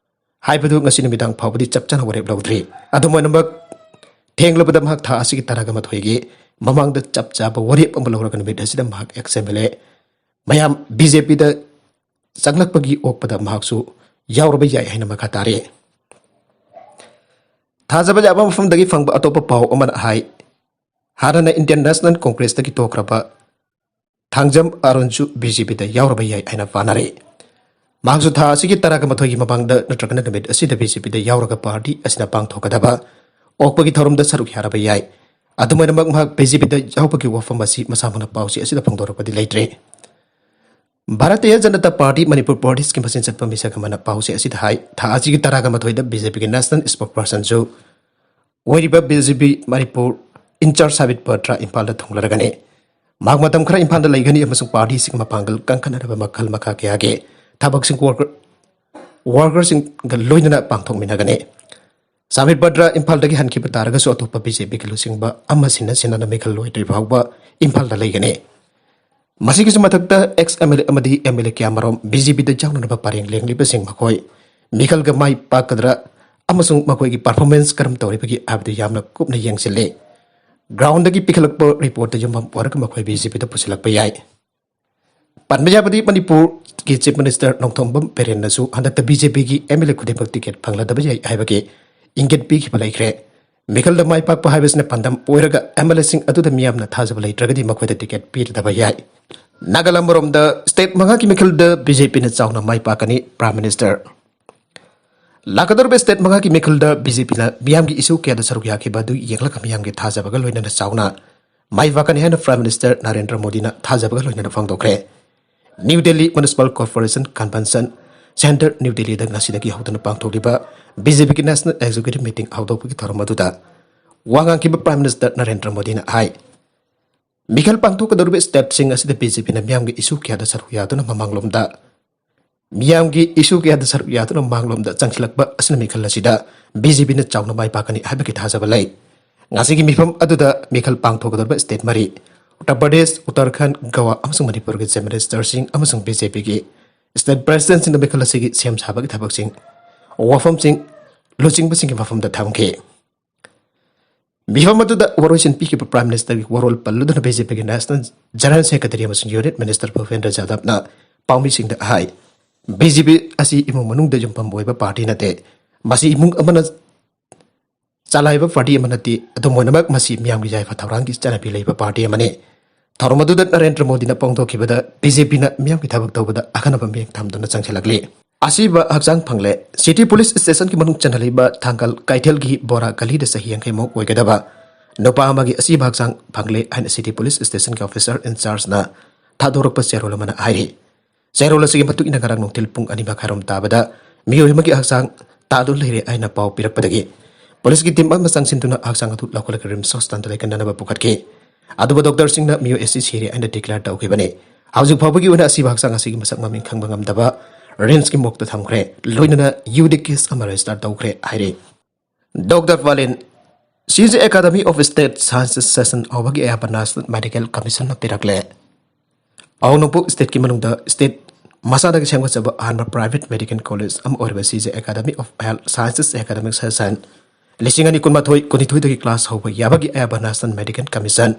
ꯍꯥꯏꯕꯗꯨ ꯉꯁꯤ ꯅꯨꯃꯤꯗꯥꯡ ꯐꯥꯎꯕꯗꯤ ꯆꯞ ꯆꯥꯅ ꯋꯥꯔꯦꯞ ꯂꯧꯗ꯭ꯔꯤ꯫ ꯑꯗꯨꯝ ꯑꯣꯏꯅꯃꯛ ꯊꯦꯡꯂꯕꯗ ꯃꯍꯥꯛ ꯊꯥ ꯑꯁꯤꯒꯤ ꯇꯔꯥꯒ ꯃꯥꯊꯣꯏꯒꯤ ꯃꯃꯥꯡꯗ ꯆꯞ ꯆꯥꯕ ꯋꯥꯔꯦꯞ ꯑꯃ ꯂꯧꯔꯒ ꯅꯨꯃꯤꯠ ꯑꯁꯤꯗ ꯃꯍꯥꯛ ꯑꯦꯛꯁ ꯑꯦꯝ ꯑꯦꯜ ꯑꯦ ꯃꯌꯥꯝ ꯕꯤ ꯖꯦ ꯄꯤꯗ ꯆꯪꯂꯛꯄꯒꯤ ꯑꯣꯛꯄꯗ ꯃꯍꯥꯛꯁꯨ ꯌꯥꯎꯔꯕ ꯌꯥꯏ ꯍꯥꯏꯅ ꯃꯈꯥ ꯇꯥꯔꯤ꯫ ꯊꯥꯖꯕ ꯌꯥꯕ ꯃꯐꯝꯗꯒꯤ ꯐꯪꯕ ꯑꯇꯣꯞꯄ ꯄꯥꯎ ꯑꯃꯅ ꯍꯥꯏ, ꯍꯥꯟꯅꯅ ꯏꯟꯗꯤꯌꯟ ꯅꯦꯁꯅꯦꯜ ꯀꯣꯡꯒ꯭ꯔꯦꯁꯇꯒꯤ ꯇꯣꯛꯈ꯭ꯔꯕ ꯊꯥꯡꯖꯝ ꯑꯔꯨꯟꯁꯨ ꯕꯤ ꯖꯦ ꯄꯤꯗ ꯌꯥꯎꯔꯕ ꯌꯥꯏ ꯍꯥꯏꯅ ꯄꯥꯅꯔꯤ꯫ ꯃꯍꯥꯛꯁꯨ ꯊꯥ ꯑꯁꯤꯒꯤ ꯇꯔꯥꯒ ꯃꯥꯊꯣꯏꯒꯤ ꯃꯃꯥꯡꯗ ꯅꯠꯇ꯭ꯔꯒꯅ ꯅꯨꯃꯤꯠ ꯑꯁꯤꯗ ꯕꯤ ꯖꯦ ꯄꯤꯗ ꯌꯥꯎꯔꯒ ꯄꯥꯔꯇꯤ ꯑꯁꯤꯅ ꯄꯥꯡꯊꯣꯛꯀꯗꯕ ꯑꯣꯛꯄꯒꯤ ꯊꯧꯔꯝꯗ ꯁꯔꯨꯛ ꯌꯥꯔꯕ ꯌꯥꯏ꯫ ꯑꯗꯨꯝ ꯑꯣꯏꯅꯃꯛ ꯃꯍꯥꯛ ꯕꯤ ꯖꯦ ꯄꯤꯗ ꯌꯥꯎꯕꯒꯤ ꯋꯥꯐꯝ ꯑꯁꯤ ꯃꯁꯥꯃꯛꯅ ꯄꯥꯎꯆꯦ ꯑꯁꯤꯗ ꯐꯣꯡꯗꯣꯔꯛꯄꯗꯤ ꯂꯩꯇ꯭ꯔꯤ꯫ ꯚꯥꯔꯇꯤꯌ ꯖꯅꯇꯥ ꯄꯥꯔꯇꯤ ꯃꯅꯤꯄꯨꯔ ꯄ꯭ꯔꯗꯦꯁꯀꯤ ꯃꯆꯤꯟ ꯆꯠꯄ ꯃꯤꯁꯛ ꯑꯃꯅ ꯄꯥꯎꯆꯦ ꯑꯁꯤꯗ ꯍꯥꯏ, ꯊꯥ ꯑꯁꯤꯒꯤ ꯇꯔꯥꯒ ꯃꯥꯊꯣꯏꯗ ꯕꯤ ꯖꯦ ꯄꯤꯒꯤ ꯅꯦꯁꯅꯦꯜ ꯁ꯭ꯄꯣꯛꯄꯔꯁꯟꯁꯨ ꯑꯣꯏꯔꯤꯕ ꯕꯤ ꯖꯦ ꯄꯤ ꯃꯅꯤꯄꯨꯔ ꯏꯟꯆꯥꯔꯖ ꯁꯥꯕꯤꯠ ꯄꯇ꯭ꯔ ꯏꯝꯐꯥꯜꯗ ꯊꯨꯡꯂꯔꯒꯅꯤ꯫ ꯃꯍꯥꯛ ꯃꯇꯝ ꯈꯔ ꯏꯝꯐꯥꯜꯗ ꯂꯩꯒꯅꯤ ꯑꯃꯁꯨꯡ ꯄꯥꯔꯇꯤꯁꯤꯡꯒꯤ ꯃꯄꯥꯡꯒꯜ ꯀꯟꯈꯠꯅꯅꯕ ꯃꯈꯜ ꯃꯈꯥ ꯀꯌꯥꯒꯤ ꯊꯕꯛꯁꯤꯡ ꯋꯥꯔꯀꯔ, ꯋꯥꯔꯀꯔꯁꯤꯡꯒ ꯂꯣꯏꯅꯅ ꯄꯥꯡꯊꯣꯛꯃꯤꯟꯅꯒꯅꯤ꯫ ꯁꯥꯕꯤꯠ ꯄꯇ꯭ꯔ ꯏꯝꯐꯥꯜꯗꯒꯤ ꯍꯟꯈꯤꯕ ꯇꯥꯔꯒꯁꯨ ꯑꯇꯣꯞꯄ ꯕꯤ ꯖꯦ ꯄꯤꯒꯤ ꯂꯨꯆꯤꯡꯕ ꯑꯃ ꯁꯤꯟꯅ ꯁꯤꯟꯅꯅ ꯃꯤꯈꯜ ꯂꯣꯏꯗ꯭ꯔꯤ ꯐꯥꯎꯕ ꯏꯝꯐꯥꯜꯗ ꯂꯩꯒꯅꯤ꯫ ꯃꯁꯤꯒꯤꯁꯨ ꯃꯊꯛꯇ ꯑꯦꯛꯁ ꯑꯦꯝ ꯑꯦꯜ ꯑꯦ ꯑꯃꯗꯤ ꯑꯦꯝ ꯑꯦꯜ ꯑꯦ ꯀꯌꯥꯃꯔꯣꯝ ꯕꯤ ꯖꯦ ꯄꯤꯗ ꯌꯥꯎꯅꯅꯕ ꯄꯔꯦꯡ ꯂꯦꯡꯂꯤꯕꯁꯤꯡ ꯃꯈꯣꯏ ꯃꯤꯈꯜꯒ ꯃꯥꯏ ꯄꯥꯛꯀꯗ꯭ꯔꯥ ꯑꯃꯁꯨꯡ ꯃꯈꯣꯏꯒꯤ ꯄꯔꯐꯣꯔꯃꯦꯟꯁ ꯀꯔꯝ ꯇꯧꯔꯤꯕꯒꯦ ꯍꯥꯏꯕꯗꯨ ꯌꯥꯝꯅ ꯀꯨꯞꯅ ꯌꯦꯡꯁꯤꯜꯂꯤ꯫ ꯒ꯭ꯔꯥꯎꯟꯗꯒꯤ ꯄꯤꯈꯠꯂꯛꯄ ꯔꯤꯄꯣꯔꯠꯇ ꯌꯨꯝꯐꯝ ꯑꯣꯏꯔꯒ ꯃꯈꯣꯏ ꯕꯤ ꯖꯦ ꯄꯤꯗ ꯄꯨꯁꯤꯜꯂꯛꯄ ꯌꯥꯏ꯫ ꯄꯟꯕ ꯌꯥꯕꯗꯤ ꯃꯅꯤꯄꯨꯔꯒꯤ ꯆꯤꯐ ꯃꯤꯅꯤꯁꯇꯔ ꯅꯣꯡꯊꯣꯝꯕꯝ ꯕꯤꯔꯦꯟꯅꯁꯨ ꯍꯟꯗꯛꯇ ꯕꯤ ꯖꯦ ꯄꯤꯒꯤ ꯑꯦꯝ ꯑꯦꯜ ꯑꯦ ꯈꯨꯗꯤꯡꯃꯛ ꯇꯤꯀꯦꯠ ꯐꯪꯂꯗꯕ ꯌꯥꯏ ꯍꯥꯏꯕꯒꯤ ꯏꯪꯒꯤꯠ ꯄꯤꯈꯤꯕ ꯂꯩꯈ꯭ꯔꯦ꯫ ꯃꯤꯈꯜꯗ ꯃꯥꯏ ꯄꯥꯛꯄ ꯍꯥꯏꯕꯁꯤꯅ ꯄꯥꯟꯗꯝ ꯑꯣꯏꯔꯒ ꯑꯦꯝ ꯑꯦꯜ ꯑꯦꯁꯤꯡ ꯑꯗꯨꯗ ꯃꯤꯌꯥꯝꯅ ꯊꯥꯖꯕ ꯂꯩꯇ꯭ꯔꯒꯗꯤ ꯃꯈꯣꯏꯗ ꯇꯤꯀꯦꯠ ꯄꯤꯔꯗꯕ ꯌꯥꯏ꯫ ꯅꯥꯒꯥꯂꯦꯟ ꯃꯔꯣꯝꯗ ꯁ꯭ꯇꯦꯠ ꯃꯉꯥꯒꯤ ꯃꯤꯈꯜꯗ ꯕꯤ ꯖꯦ ꯄꯤꯅ ꯆꯥꯎꯅ ꯃꯥꯏ ꯄꯥꯛꯀꯅꯤ, ꯄ꯭ꯔꯥꯏꯝ ꯃꯤꯅꯤꯁꯇꯔ꯫ ꯂꯥꯛꯀꯗꯧꯔꯤꯕ ꯁ꯭ꯇꯦꯠ ꯃꯉꯥꯒꯤ ꯃꯤꯈꯜꯗ ꯕꯤ ꯖꯦ ꯄꯤꯅ ꯃꯤꯌꯥꯝꯒꯤ ꯏꯁꯨ ꯀꯌꯥꯗ ꯁꯔꯨꯛ ꯌꯥꯈꯤꯕ ꯑꯗꯨ ꯌꯦꯡꯂꯒ ꯃꯤꯌꯥꯝꯒꯤ ꯊꯥꯖꯕꯒ ꯂꯣꯏꯅꯅ ꯆꯥꯎꯅ ꯃꯥꯏ ꯄꯥꯛꯀꯅꯤ ꯍꯥꯏꯅ ꯄ꯭ꯔꯥꯏꯝ ꯃꯤꯅꯤꯁꯇꯔ ꯅꯔꯦꯟꯗ꯭ꯔ ꯃꯣꯗꯤꯅ ꯊꯥꯖꯕꯒ ꯂꯣꯏꯅꯅ ꯐꯣꯡꯗꯣꯛꯈ꯭ꯔꯦ꯫ New Delhi municipal corporation convention centre, new ꯗꯦꯜꯂꯤꯗ ꯉꯁꯤꯗꯒꯤ ꯍꯧꯗꯨꯅ ꯄꯥꯡꯊꯣꯛꯂꯤꯕ ꯕꯤ ꯖꯦ ꯄꯤꯒꯤ ꯅꯦꯁꯅꯦꯜ ꯑꯦꯛꯖꯤꯀ꯭ꯌꯨꯇꯤꯚ ꯃꯤꯇꯤꯡ ꯍꯧꯗꯣꯛꯄꯒꯤ ꯊꯧꯔꯝ ꯑꯗꯨꯗ ꯋꯥ ꯉꯥꯡꯈꯤꯕ ꯄ꯭ꯔꯥꯏꯝ ꯃꯤꯅꯤꯁꯇꯔ ꯅꯔꯦꯟꯗ꯭ꯔ ꯃꯣꯗꯤꯅ ꯍꯥꯏ, ꯃꯤꯈꯜ ꯄꯥꯡꯊꯣꯛꯀꯗꯧꯔꯤꯕ ꯁ꯭ꯇꯦꯠꯁꯤꯡ ꯑꯁꯤꯗ ꯕꯤ ꯖꯦ ꯄꯤꯅ ꯃꯤꯌꯥꯝꯒꯤ ꯏꯁꯨ ꯀꯌꯥꯗ ꯁꯔꯨꯛ ꯌꯥꯗꯨꯅ ꯃꯃꯥꯡꯂꯣꯝꯗ ꯃꯤꯌꯥꯝꯒꯤ ꯏꯁꯨ ꯀꯌꯥꯗ ꯁꯔꯨꯛ ꯌꯥꯗꯨꯅ ꯃꯥꯡꯂꯣꯝꯗ ꯆꯪꯁꯤꯜꯂꯛꯄ ꯑꯁꯤꯅ ꯃꯤꯈꯜ ꯑꯁꯤꯗ ꯕꯤ ꯖꯦ ꯄꯤꯅ ꯆꯥꯎꯅ ꯃꯥꯏ ꯄꯥꯛꯀꯅꯤ ꯍꯥꯏꯕꯒꯤ ꯊꯥꯖꯕ ꯂꯩ꯫ ꯉꯁꯤꯒꯤ ꯃꯤꯐꯝ ꯑꯗꯨꯗ ꯃꯤꯈꯜ ꯄꯥꯡꯊꯣꯛꯀꯗꯧꯔꯤꯕ ꯁ꯭ꯇꯦꯠ ꯃꯔꯤ, ꯎꯠꯇꯔ ꯄ꯭ꯔꯗꯦꯁ, ꯎꯠꯇꯔꯈꯟꯗ, ꯒꯋꯥ ꯑꯃꯁꯨꯡ ꯃꯅꯤꯄꯨꯔꯒꯤ ꯆꯤꯐ ꯃꯤꯅꯤꯁꯇꯔꯁꯤꯡ ꯑꯃꯁꯨꯡ ꯕꯤ ꯖꯦ ꯄꯤꯒꯤ ꯁ꯭ꯇꯦꯠ ꯄ꯭ꯔꯦꯁꯤꯗꯦꯟꯠꯁꯤꯡꯅ ꯃꯤꯈꯜ ꯑꯁꯤꯒꯤ ꯁꯦꯝ ꯁꯥꯕꯒꯤ ꯊꯕꯛꯁꯤꯡ, ꯋꯥꯐꯝꯁꯤꯡ, ꯂꯨꯆꯤꯡꯕꯁꯤꯡꯒꯤ ꯃꯐꯝꯗ ꯊꯝꯈꯤ꯫ ꯃꯤꯐꯝ ꯑꯗꯨꯗ ꯋꯥꯔꯣꯏꯁꯤꯟ ꯄꯤꯈꯤꯕ ꯄ꯭ꯔꯥꯏꯝ ꯃꯤꯅꯤꯁꯇꯔꯒꯤ ꯋꯥꯔꯣꯜ ꯄꯜꯂꯗꯨꯅ ꯕꯤ ꯖꯦ ꯄꯤꯒꯤ ꯅꯦꯁꯅꯦꯜ ꯖꯦꯅꯔꯦꯜ ꯁꯦꯀ꯭ꯔꯦꯇꯔꯤ ꯑꯃꯁꯨꯡ ꯌꯨꯅꯤꯠ ꯃꯤꯅꯤꯁꯇꯔ ꯚꯨꯄꯦꯟꯗ꯭ꯔ ꯌꯥꯗꯕꯅ ꯄꯥꯎꯃꯤꯁꯤꯡꯗ ꯍꯥꯏ, ꯕꯤ ꯖꯦ ꯄꯤ ꯑꯁꯤ ꯏꯃꯨꯡ ꯃꯅꯨꯡꯗ ꯌꯨꯝꯐꯝ ꯑꯣꯏꯕ ꯄꯥꯔꯇꯤ ꯅꯠꯇꯦ꯫ ꯃꯁꯤ ꯏꯃꯨꯡ ꯑꯃꯅ ꯆꯂꯥꯏꯕ ꯄꯥꯔꯇꯤ ꯑꯃ ꯅꯠꯇꯦ꯫ ꯑꯗꯨꯝ ꯑꯣꯏꯅꯃꯛ, ꯃꯁꯤ ꯃꯤꯌꯥꯝꯒꯤ ꯌꯥꯏꯐ ꯊꯧꯔꯥꯡꯒꯤ ꯆꯠꯅꯕꯤ ꯂꯩꯕ ꯄꯥꯔꯇꯤ ꯑꯃꯅꯤ꯫ ꯊꯧꯔꯝ ꯑꯗꯨꯗ ꯅꯔꯦꯟꯗ꯭ꯔ ꯃꯣꯗꯤꯅ ꯐꯣꯡꯗꯣꯛꯈꯤꯕꯗ, ꯕꯤ ꯖꯦ ꯄꯤꯅ ꯃꯤꯌꯥꯝꯒꯤ ꯊꯕꯛ ꯇꯧꯕꯗ ꯑꯈꯟꯅꯕ ꯃꯤꯠꯌꯦꯡ ꯊꯝꯗꯨꯅ ꯆꯪꯁꯤꯜꯂꯛꯂꯤ꯫ ꯑꯁꯤꯕ ꯍꯛꯆꯥꯡ ꯐꯪꯂꯦ꯫ ꯁꯤꯇꯤ ꯄꯨꯂꯤꯁ ꯁ꯭ꯇꯦꯁꯟꯒꯤ ꯃꯅꯨꯡ ꯆꯟꯍꯜꯂꯤꯕ ꯊꯥꯡꯒꯜ ꯀꯩꯊꯦꯜꯒꯤ ꯕꯣꯔꯥ ꯒꯂꯤꯗ ꯆꯍꯤ ꯌꯥꯡꯈꯩ ꯃꯨꯛ ꯑꯣꯏꯒꯗꯕ ꯅꯨꯄꯥ ꯑꯃꯒꯤ ꯑꯁꯤꯕ ꯍꯛꯆꯥꯡ ꯐꯪꯂꯦ ꯍꯥꯏꯅ ꯁꯤꯇꯤ ꯄꯨꯂꯤꯁ ꯁ꯭ꯇꯦꯁꯟꯒꯤ ꯑꯣꯐꯤꯁꯔ ꯏꯟꯆꯥꯔꯖꯅ ꯊꯥꯗꯣꯔꯛꯄ ꯆꯦꯔꯣꯜ ꯑꯃꯅ ꯍꯥꯏꯔꯤ꯫ ꯆꯦꯔꯣꯜ ꯑꯁꯤꯒꯤ ꯃꯇꯨꯡ ꯏꯟꯅ, ꯉꯔꯥꯡ ꯅꯨꯡꯊꯤꯜ ꯄꯨꯡ ꯑꯅꯤ ꯃꯈꯥꯏꯔꯣꯝ ꯇꯥꯕꯗ ꯃꯤꯑꯣꯏ ꯑꯃꯒꯤ ꯍꯛꯆꯥꯡ ꯇꯥꯗꯨꯅ ꯂꯩꯔꯦ ꯍꯥꯏꯅ ꯄꯥꯎ ꯄꯤꯔꯛꯄꯗꯒꯤ ꯄꯨꯂꯤꯁꯀꯤ ꯇꯤꯝ ꯑꯃ ꯆꯪꯁꯤꯟꯗꯨꯅ ꯍꯛꯆꯥꯡ ꯑꯗꯨ ꯂꯧꯈꯠꯂꯒ ꯔꯤꯝꯁ ꯍꯣꯁꯄꯤꯇꯥꯜꯗ ꯂꯥꯌꯦꯡꯅꯅꯕ ꯄꯨꯈꯠꯈꯤ꯫ ꯑꯗꯨꯕꯨ ꯗꯣꯛꯇꯔꯁꯤꯡꯅ ꯃꯤꯑꯣꯏ ꯑꯁꯤ ꯁꯤꯔꯦ ꯍꯥꯏꯅ ꯗꯤꯀ꯭ꯂꯦꯌꯔ ꯇꯧꯈꯤꯕꯅꯤ꯫ ꯍꯧꯖꯤꯛ ꯐꯥꯎꯕꯒꯤ ꯑꯣꯏꯅ ꯑꯁꯤꯕ ꯍꯛꯆꯥꯡ ꯑꯁꯤꯒꯤ ꯃꯁꯛ ꯃꯃꯤꯡ ꯈꯪꯕ ꯉꯝꯗꯕ ꯔꯤꯝꯁꯀꯤ ꯃꯣꯔꯒꯇ ꯊꯝꯈ꯭ꯔꯦ, ꯂꯣꯏꯅꯅ ꯌꯨ ꯗꯤ ꯀꯦꯁ ꯑꯃ ꯔꯦꯖꯤꯁꯇꯔ ꯇꯧꯈ꯭ꯔꯦ ꯍꯥꯏꯔꯤ꯫ ꯗꯣꯛꯇꯔ ꯄꯥꯂꯤꯟ, ꯁꯤ J academy of state sciences session ꯍꯧꯕꯒꯤ ꯑꯌꯥꯕ ꯅꯦꯁꯅꯦꯜ ꯃꯦꯗꯤꯀꯦꯜ ꯀꯃꯤꯁꯟꯅ ꯄꯤꯔꯛꯂꯦ꯫ ꯑꯍꯣꯡꯅꯣꯡꯄꯣꯛ ꯁ꯭ꯇꯦꯠꯀꯤ ꯃꯅꯨꯡꯗ ꯁ꯭ꯇꯦꯠ ꯃꯁꯥꯗꯒꯤ ꯁꯦꯝꯒꯠꯆꯕ ꯑꯍꯥꯟꯕ ꯄ꯭ꯔꯥꯏꯚꯦꯠ ꯃꯦꯗꯤꯀꯦꯜ ꯀꯣꯂꯦꯖ ꯑꯃ ꯑꯣꯏꯔꯤꯕ C J academy of health sciences academic session ꯂꯤꯁꯤꯡ ꯑꯅꯤ ꯀꯨꯟꯃꯥꯊꯣꯏ ꯀꯨꯟꯅꯤꯊꯣꯏꯗꯒꯤ ꯀ꯭ꯂꯥꯁ ꯍꯧꯕ ꯌꯥꯕꯒꯤ ꯑꯌꯥꯕ national medical commission,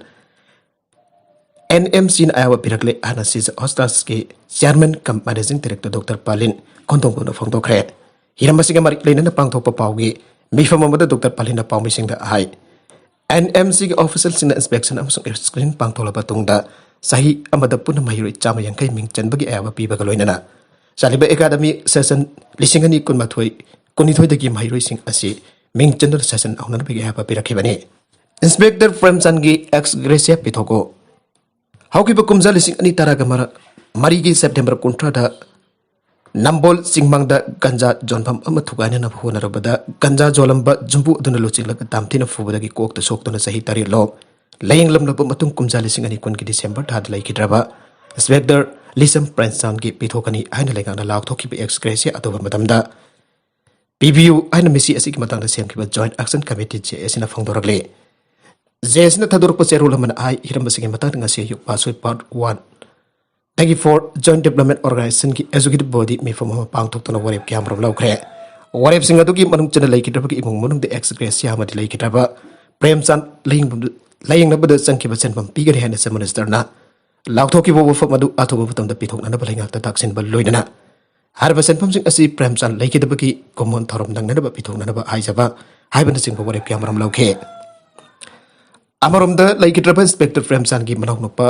N M ꯁꯤꯅ ꯑꯌꯥꯕ ꯄꯤꯔꯛꯂꯦ ꯍꯥꯏꯅ ꯁꯤ ꯖꯦ ꯍꯣꯁꯄꯤꯇꯥꯜꯁꯀꯤ chairman cum managing director doctor Palin ꯈꯣꯟꯗꯣꯡꯕꯝꯅ ꯐꯣꯡꯗꯣꯛꯈ꯭ꯔꯦ꯫ ꯍꯤꯔꯝ ꯑꯁꯤꯒ ꯃꯔꯤ ꯂꯩꯅꯅ ꯄꯥꯡꯊꯣꯛꯄ ꯄꯥꯎꯒꯤ ꯃꯤꯐꯝ ꯑꯃꯗ ꯗꯣꯛꯇꯔ ꯄꯥꯂꯤꯟꯅ ꯄꯥꯎꯃꯤꯁꯤꯡꯗ ꯍꯥꯏ, ꯑꯦꯟ ꯑꯦꯝ ꯁꯤꯒꯤ ꯑꯣꯐꯤꯁꯤꯌꯦꯜꯁꯤꯡꯅ ꯏꯟꯁꯄꯦꯛꯁꯟ ꯑꯃꯁꯨꯡ ꯁ꯭ꯀ꯭ꯔꯤꯅꯤꯡ ꯄꯥꯡꯊꯣꯛꯂꯕ ꯃꯇꯨꯡꯗ ꯆꯍꯤ ꯑꯃꯗ ꯄꯨꯟꯅ ꯃꯍꯩꯔꯣꯏ ꯆꯥꯝꯃ ꯌꯥꯡꯈꯩ ꯃꯤꯡ ꯆꯟꯕꯒꯤ ꯑꯌꯥꯕ ꯄꯤꯕꯒ ꯂꯣꯏꯅꯅ ꯆꯠꯂꯤꯕ ꯑꯦꯀꯥꯗꯃꯤ ꯁꯦꯁꯟ ꯂꯤꯁꯤꯡ ꯑꯅꯤ ꯀꯨꯟꯃꯥꯊꯣꯏ ꯀꯨꯟꯅꯤꯊꯣꯏꯗꯒꯤ ꯃꯍꯩꯔꯣꯏꯁꯤꯡ ꯑꯁꯤ ꯃꯤꯡ ꯆꯟꯗꯨꯅ ꯁꯦꯁꯟ ꯍꯧꯅꯅꯕꯒꯤ ꯑꯌꯥꯕ ꯄꯤꯔꯛꯈꯤꯕꯅꯤ꯫ Inspector ꯄ꯭ꯔꯦꯝꯆꯟꯗꯒꯤ X ꯒ꯭ꯔꯦꯁꯤꯌꯥ ꯄꯤꯊꯣꯛꯎ꯫ ꯍꯧꯈꯤꯕ ꯀꯨꯝꯖꯥ ꯂꯤꯁꯤꯡ ꯑꯅꯤ ꯇꯔꯥꯒ ꯃꯔꯤꯒꯤ ꯁꯦꯞꯇꯦꯝꯕꯔ ꯀꯨꯟꯊ꯭ꯔꯥꯗ ꯅꯝꯕꯣꯜ ꯆꯤꯡꯃꯥꯡꯗ ꯒꯟꯖꯥ ꯌꯣꯟꯐꯝ ꯑꯃ ꯊꯨꯒꯥꯏꯅꯅꯕ ꯍꯣꯠꯅꯔꯨꯕꯗ ꯒꯟꯖꯥ ꯌꯣꯜꯂꯝꯕ ꯌꯨꯝꯕꯨ ꯑꯗꯨꯅ ꯂꯨꯆꯤꯡꯂꯒ ꯇꯝꯊꯤꯅ ꯐꯨꯕꯗꯒꯤ ꯀꯣꯛꯇ ꯁꯣꯛꯇꯨꯅ ꯆꯍꯤ ꯇꯔꯦꯠ ꯂꯣꯝ ꯂꯥꯌꯦꯡꯂꯝꯂꯕ ꯃꯇꯨꯡ, ꯀꯨꯝꯖꯥ ꯂꯤꯁꯤꯡ ꯑꯅꯤ ꯀꯨꯟꯒꯤ ꯗꯤꯁꯦꯝꯕꯔ ꯊꯥꯗ ꯂꯩꯈꯤꯗ꯭ꯔꯕ ꯏꯟꯁꯄꯦꯛꯇꯔ ꯂꯤꯁꯝ ꯄ꯭ꯔꯦꯝꯆꯥꯟꯗꯒꯤ ꯄꯤꯊꯣꯛꯀꯅꯤ ꯍꯥꯏꯅ ꯂꯩꯉꯥꯛꯅ ꯂꯥꯎꯊꯣꯛꯈꯤꯕ ꯑꯦꯛꯁ ꯒ꯭ꯔꯦꯁꯤꯌꯥ ꯑꯇꯧꯕ ꯃꯇꯝꯗ ꯄꯤꯕꯤꯌꯨ ꯍꯥꯏꯅ ꯃꯤꯁꯤ ꯑꯁꯤꯒꯤ ꯃꯇꯥꯡꯗ ꯁꯦꯝꯈꯤꯕ ꯖꯣꯏꯟꯠ ꯑꯦꯛꯁꯟ ꯀꯃꯤꯇꯤ, ꯖꯦ ꯑꯦ ꯁꯤꯅ ꯐꯣꯡꯗꯣꯔꯛꯂꯤ꯫ ꯖꯦ ꯑꯦꯁꯅ ꯊꯥꯗꯣꯔꯛꯄ ꯆꯦꯔꯣꯜ ꯑꯃꯅ ꯍꯥꯏ, ꯍꯤꯔꯝ ꯑꯁꯤꯒꯤ ꯃꯇꯥꯡꯗ ꯉꯁꯤ ꯑꯌꯨꯛ ꯄꯥꯁꯣꯏ ꯄꯥꯔꯠ ꯋꯥꯟ ꯗꯒꯤ ꯐꯣꯔ ꯖꯣꯏꯟ ꯗꯤꯕ꯭ꯂꯞꯃꯦꯟ ꯑꯣꯔꯒꯅꯥꯏꯖꯦꯁꯟꯒꯤ ꯑꯦꯖꯨꯀꯦꯇꯤꯚ ꯕꯣꯗꯤ ꯃꯤꯐꯝ ꯑꯃ ꯄꯥꯡꯊꯣꯛꯇꯨꯅ ꯋꯥꯔꯦꯞ ꯀꯌꯥꯃꯔꯨꯝ ꯂꯧꯈ꯭ꯔꯦ꯫ ꯋꯥꯔꯦꯞꯁꯤꯡ ꯑꯗꯨꯒꯤ ꯃꯅꯨꯡ ꯆꯟꯅ ꯂꯩꯈꯤꯗ꯭ꯔꯕꯒꯤ ꯏꯃꯨꯡ ꯃꯅꯨꯡꯗ ꯑꯦꯛꯁ ꯒ꯭ꯔꯦꯁꯤꯌꯥ ꯑꯃꯗꯤ ꯂꯩꯈꯤꯗ꯭ꯔꯕ ꯄ꯭ꯔꯦꯝꯆꯥꯟ ꯂꯥꯌꯦꯡꯕ-, ꯂꯥꯌꯦꯡꯅꯕꯗ ꯆꯪꯈꯤꯕ ꯁꯦꯟꯐꯝ ꯄꯤꯒꯅꯤ ꯍꯥꯏꯅ ꯆꯤꯐ ꯃꯤꯅꯤꯁꯇꯔꯅ ꯂꯥꯎꯊꯣꯛꯈꯤꯕ ꯋꯥꯐꯝ ꯑꯗꯨ ꯑꯊꯨꯕ ꯃꯇꯝꯗ ꯄꯤꯊꯣꯛꯅꯅꯕ ꯂꯩꯉꯥꯛꯇ ꯇꯥꯛꯁꯤꯟꯕ ꯂꯣꯏꯅꯅ ꯍꯥꯏꯔꯤꯕ ꯁꯦꯟꯐꯝꯁꯤꯡ ꯑꯁꯤ ꯄ꯭ꯔꯦꯝꯆꯥꯟ ꯂꯩꯈꯤꯗꯕꯒꯤ ꯀꯨꯝꯑꯣꯟ ꯊꯧꯔꯝ ꯅꯪꯅꯅꯕ ꯄꯤꯊꯣꯛꯅꯅꯕ ꯍꯥꯏꯖꯕ ꯍꯥꯏꯕꯅꯆꯤꯡꯕ ꯋꯥꯔꯦꯞ ꯀꯌꯥꯃꯔꯨꯝ ꯂꯧꯈꯤ꯫ ꯑꯃꯔꯣꯝꯗ ꯂꯩꯈꯤꯗ꯭ꯔꯕ ꯏꯟꯁꯄꯦꯛꯇꯔ ꯄ꯭ꯔꯦꯝꯆꯥꯟꯒꯤ ꯃꯅꯥꯎꯅꯨꯄꯥ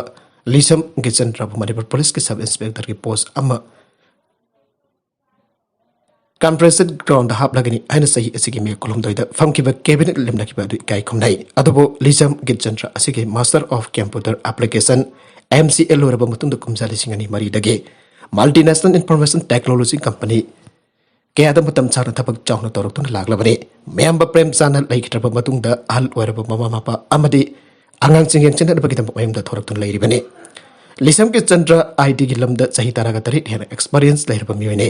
ꯂꯤꯁꯝ ꯒꯤꯆꯟꯗ꯭ꯔꯕꯨ ꯃꯅꯤꯄꯨꯔ ꯄꯨꯂꯤꯁꯀꯤ ꯁꯕ ꯏꯟꯁꯄꯦꯛꯇꯔꯒꯤ ꯄꯣꯁ ꯑꯃ ꯀꯝꯄ꯭ꯔꯦꯁꯟ ꯒ꯭ꯔꯥꯎꯟꯗ ꯍꯥꯞꯂꯒꯅꯤ ꯍꯥꯏꯅ ꯆꯍꯤ ꯑꯁꯤꯒꯤ ꯃꯦ ꯀꯨꯟꯍꯨꯝꯗꯣꯏꯗ ꯐꯝꯈꯤꯕ ꯀꯦꯕꯤꯅꯦꯠ ꯂꯦꯞꯅꯈꯤꯕ ꯑꯗꯨ ꯏꯀꯥꯏ ꯈꯨꯝꯅꯩ꯫ ꯑꯗꯨꯕꯨ ꯂꯤꯁꯝ ꯒꯤꯆꯟꯗ꯭ꯔ ꯑꯁꯤꯒꯤ master of computer application, M C A, ꯂꯣꯏꯔꯕ ꯃꯇꯨꯡꯗ ꯀꯨꯝꯖꯥ ꯂꯤꯁꯤꯡ ꯑꯅꯤ ꯃꯔꯤꯗꯒꯤ ꯃꯜꯇꯤꯅꯦꯁꯅꯦꯜ ꯏꯟꯐꯣꯔꯃꯦꯁꯟ ꯇꯦꯛꯅꯣꯂꯣꯖꯤ ꯀꯝꯄꯅꯤ ꯀꯌꯥꯗ ꯃꯇꯝ ꯁꯥꯡꯅ ꯊꯕꯛ ꯆꯥꯎꯅ ꯇꯧꯔꯛꯇꯨꯅ ꯂꯥꯛꯂꯕꯅꯤ꯫ ꯃꯌꯥꯝꯕ ꯄ꯭ꯔꯦꯝꯆꯥꯟꯅ ꯂꯩꯈꯤꯗ꯭ꯔꯕ ꯃꯇꯨꯡꯗ ꯑꯍꯜ ꯑꯣꯏꯔꯕ ꯃꯃꯥ ꯃꯄꯥ ꯑꯃꯗꯤ ꯑꯉꯥꯡꯁꯤꯡ ꯌꯦꯡꯁꯤꯟꯅꯕꯒꯤꯗꯃꯛ ꯃꯌꯨꯝꯗ ꯊꯣꯔꯛꯇꯨꯅ ꯂꯩꯔꯤꯕꯅꯤ꯫ ꯂꯤꯁꯝ ꯒꯤꯆꯟꯗ꯭ꯔ ꯑꯥꯏ ꯇꯤꯒꯤ ꯂꯝꯗ ꯆꯍꯤ ꯇꯔꯥꯒ ꯇꯔꯦꯠ ꯍꯦꯟꯅ ꯑꯦꯛꯁꯄꯔꯤꯌꯦꯟꯁ ꯂꯩꯔꯕ ꯃꯤꯑꯣꯏꯅꯤ꯫